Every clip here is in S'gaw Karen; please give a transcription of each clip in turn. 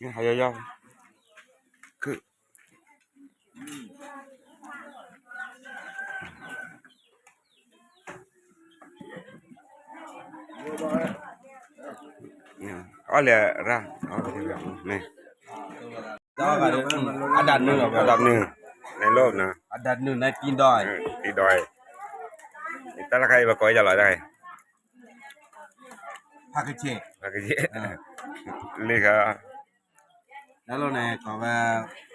ဟးယီၤယီၤ, ခု အီၣ်လဲၣ်ရၣ်, အဒၣ်နုၢ်, အဒၣ်နုၢ်, အဒၣ်နုၢ်န့ၣ် တံၤဒီး, တံၤဒီး, တၢ်လၢခါအံၤ ပကိးယၤလီၤတၢ်, ဖးကဆ့ၣ်, ဖးကဆ့ၣ်, လ့ခါ လၢလီၤန့ၣ် ကိးဝဲ,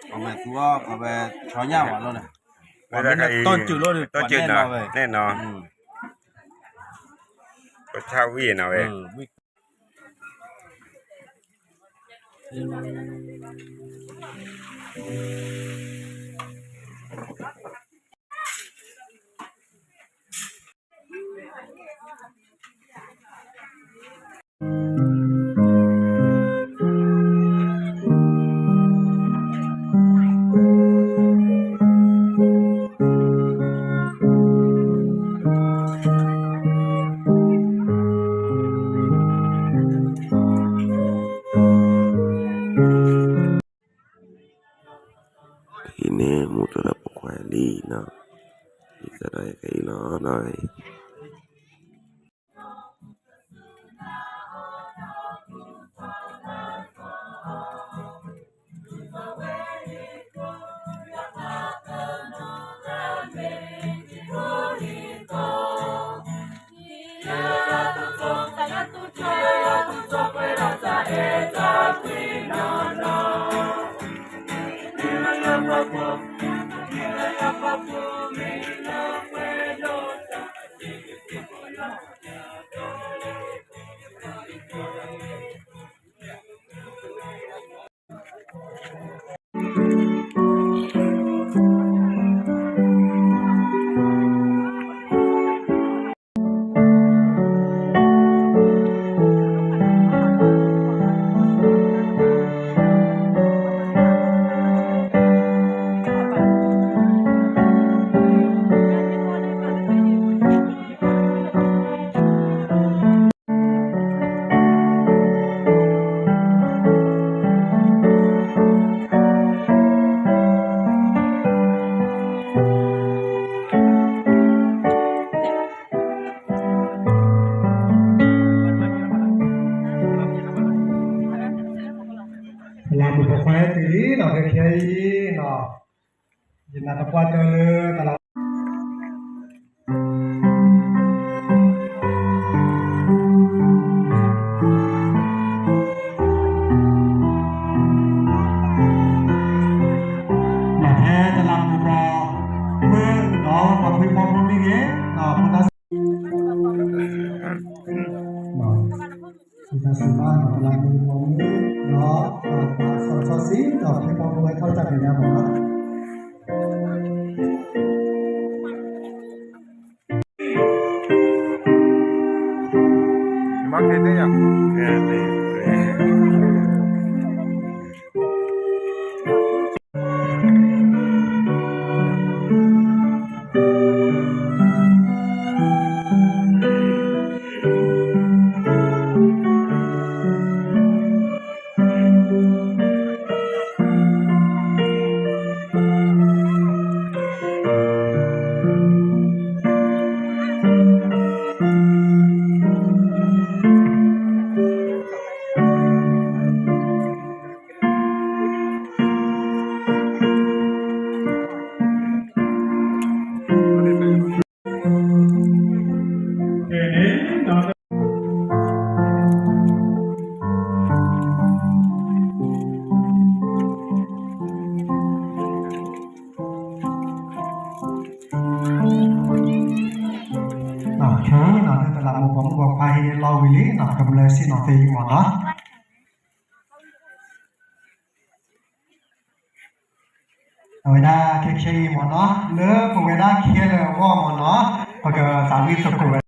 ကိးဝဲသူအီၤ ကိးဝဲဆီညၣ်ဝဲလီၤန့ၣ်, ပှၤမ့ၢ်တီၢ်စၢၤလီၤဒီး တီၢ်စၢၤနီၤ, နဲၣ်နီၤ, ပဆၣ်ဝံၣ်နီၤဝဲ အံၤန့ၣ် မူတြီၢ်ပိာ်ခွါလံနီၤ, ဒ်သိးဒီးယကအံၤလီၤနီၤ, တလးမူးပိာ်ခွါဟဲတုၤလံနီၤ ခဲခဲအံၤနီၤ, ယနာ်သပှၢ်တၢၢ်လၢတလး ဖဲတလးမူးပိာ်ခွါ ပှၤဖံးပှၤမၤမ့ၢ်ဂ့ၤ, ဖိသၣ် ဖိသၣ်စံးဘၣ်နီၤ တလးမူးပိာ်မုၣ်နီၤ, စီစီဆှံဒီးဖံးပှၤမၤဝဲထီၣ်တၢ်ကညါမ့ၢ်နီၤ. ခဲအံၤနီၤ တလးမူးပိာ်မုၣ်ပိာ်ခွါဟံးန့ၢ်လီၢ်ဝံၤလံနီၤ ကမျၢၢ်စံၣ်နီၤသ့အံၤမ့ၢ်နီၤ. အဝဲဒၣ်ခဲခဲအံၤမ့ၢ်နီၤ လၢပဝဲဒၣ်ခဲလၢာ်အဂီၢ်မ့ၢ်နီၤ ပကသးဝံၣ်သကိးဝဲ